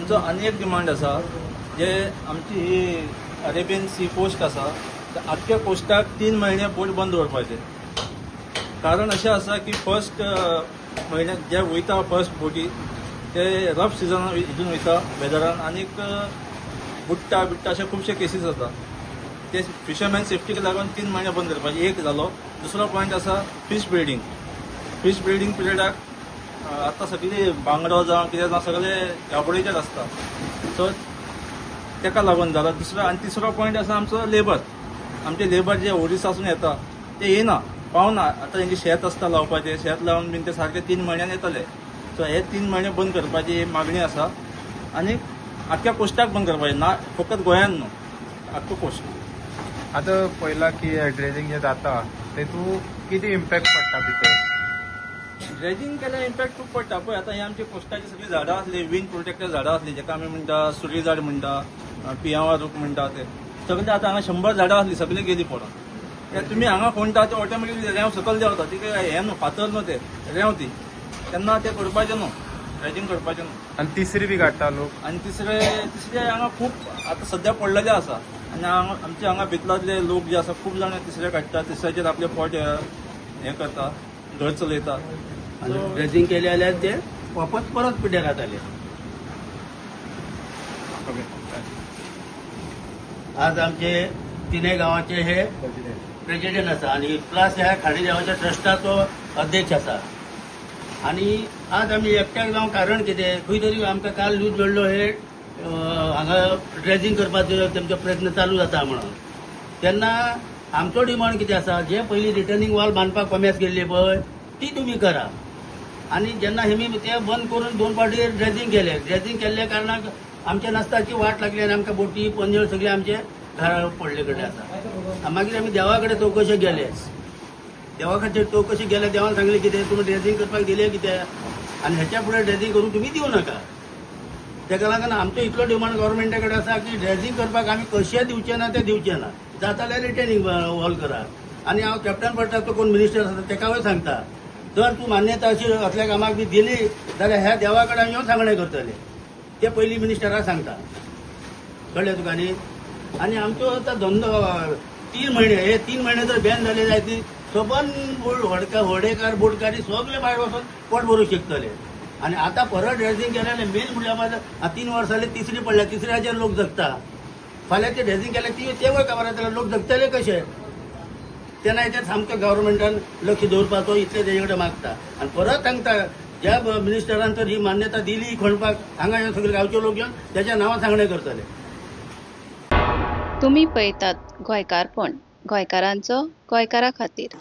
आमचो आनी एक डिमांड आसा, जे आमची ही अरेबियन सी कोस्ट आसा, त्या आख्ख्या कोस्टाक 3 म्हयने बोट बंद दवरपाचे. कारण अशें आसा की फर्स्ट म्हयन्याक जे वयता फर्स्ट बोटी, ते रफ सिजन हितून वयता वेदरान आनीक बुडटा बिडटा, अशे खुबशे केसीस जाता. ते फिशरमॅन सेफ्टीक लागून 3 म्हयने बंद करपाचे एक जालो. दुसरो पॉयंट आसा फीश ब्रिडींग. फीश ब्रिडींग पिरियडाक आतां सगळी बांगडो जावं कितें जावं, सगळे गाबोळीचेर आसता. सो तेका लागून जाला दुसरो. आनी तिसरो पॉयंट आसा आमचो लेबर. आमचे लेबर जे ओरिसासून येता ते येना, पावना. आतां तेंचे शेत आसता लावपाचें, शेत लावन बीन ते सारके 3 म्हयन्यान येतले. सो हे 3 म्हयने बंद करपाची मागणी आसा आनी आख्ख्या कोस्टाक बंद करपाचें ना, फकत गोंयान न्हू, आख्खो कोस्ट. आतां पळयलां की ड्रेजिंग जे जाता, तेतू कितें इम्पॅक्ट पडटा भितर? ड्रेजिंग केल्यार इम्पॅक्ट खूब पडटा. पळय, आतां ही आमची कोस्टाची सगळीं झाडां आसली, विंड प्रोटेक्टेड झाडां आसली, जेका आमी म्हणटा सुरी झाड म्हणटा, पियांवा रूख म्हणटा, ते सगळे आतां हांगा 100 झाडां आसली, सगळी गेली पडोन. कित्याक तुमी हांगा खणटा ते ऑटोमॅटिकली रेंव सकयल देंवता. ती काय हें न्हू, फातर न्हू, ते रेंव ती. तेन्ना ते करपाचें न्हू, ड्रेजिंग करपाचें न्हू. आनी तिसरी बी काडटा लोक. आनी तिसरे हांगा खूब आतां सद्या पडलेले आसा आनी हांगा आमचे हांगा बेतलांतले लोक जे आसा, खूब जाण तिसरे काडटा, तिसऱ्याचेर आपले पोट हें करता, घर चलयता. आनी ड्रेजिंग केले जाल्यार ते वापस परत पिड्ड्यार जाताले. ओके. आज आमचे तिनय गांवाचे हे प्रेजिडेंट आसा आनी प्लस ह्या खांडे देवाच्या ट्रस्टाचो अध्यक्ष आसा. आनी आज आमी एकट्याक जावं, कारण कितें, खंय तरी आमकां काल न्यूज मेळ्ळो, हे हांगा ड्रेजिंग करपाचो तेमचो प्रयत्न चालू जाता म्हणून. तेन्ना आमचो डिमांड कितें आसा, जे पयलीं रिटर्निंग वॉल बांदपाक कोमेस केल्ली पळय, ती तुमी करा. आनी जेन्ना हेमी ते बंद करून दोन फावटी ड्रेजिंग केले, ड्रेजिंग केल्ल्या कारणाक आमच्या नास्ताची वाट लागली आनी आमकां बोटी पंजळ सगळे आमचे घरा पडले कडेन आसा. मागीर आमी देवा कडेन चवकशेक गेले. देवा खातीर चवकशी गेले, देवान सांगलें कितें, तुमी ड्रेजिंग करपाक दिलें कितें आनी हेच्या फुडें ड्रेजिंग करून तुमी दिवं नाका. तेका लागून आमचो इतलो डिमांड गव्हर्मेंटा कडेन आसा की ड्रेजिंग करपाक आमी कशें दिवचे ना, ते दिवचे ना. जाता जाल्यार रिटेनिंग वॉल करा. आनी हांव कॅप्टन भटाचो कोण मिनिस्टर आसा तेकाय सांगता, जर तूं मान्यता अशी असल्या कामाक बी दिली जाल्यार ह्या देवा कडेन येवन सांगणें करतले. ते पयलीं मिनिस्टराक सांगता, कळ्ळें तुका न्ही? आनी आमचो आतां धंदो 3 म्हयने, हे 3 म्हयने जर बॅन जाले जायत, सबंद बोट व्हडकार, व्हडेकार, बोटकारी सगळे भायर वचून पोट भरूंक शकतले. आनी आतां परत ड्रेजिंग केलें जाल्यार मेन म्हणल्यार आतां 3 वर्सां जाली, तिसरी पडल्या, तिसऱ्याचेर लोक जगता. फाल्यां ते ड्रेजिंग केलें ती तेवूय खबर जाल्यार लोक जगतले कशे? तेन्ना हेचेर सामकें गव्हर्मेंटान लक्ष दवरपाचो, इतलें तेजे कडेन मागता. आनी परत सांगता, ज्या मिनिस्टरान तर ही मान्यता दिली खणपाक, हांगा येवन सगळे गांवचे लोक येवन तेच्या नांवान सांगणें करतले. तुमी पळयतात गोंयकारपण, गोंयकारांचो गोंयकारा खातीर.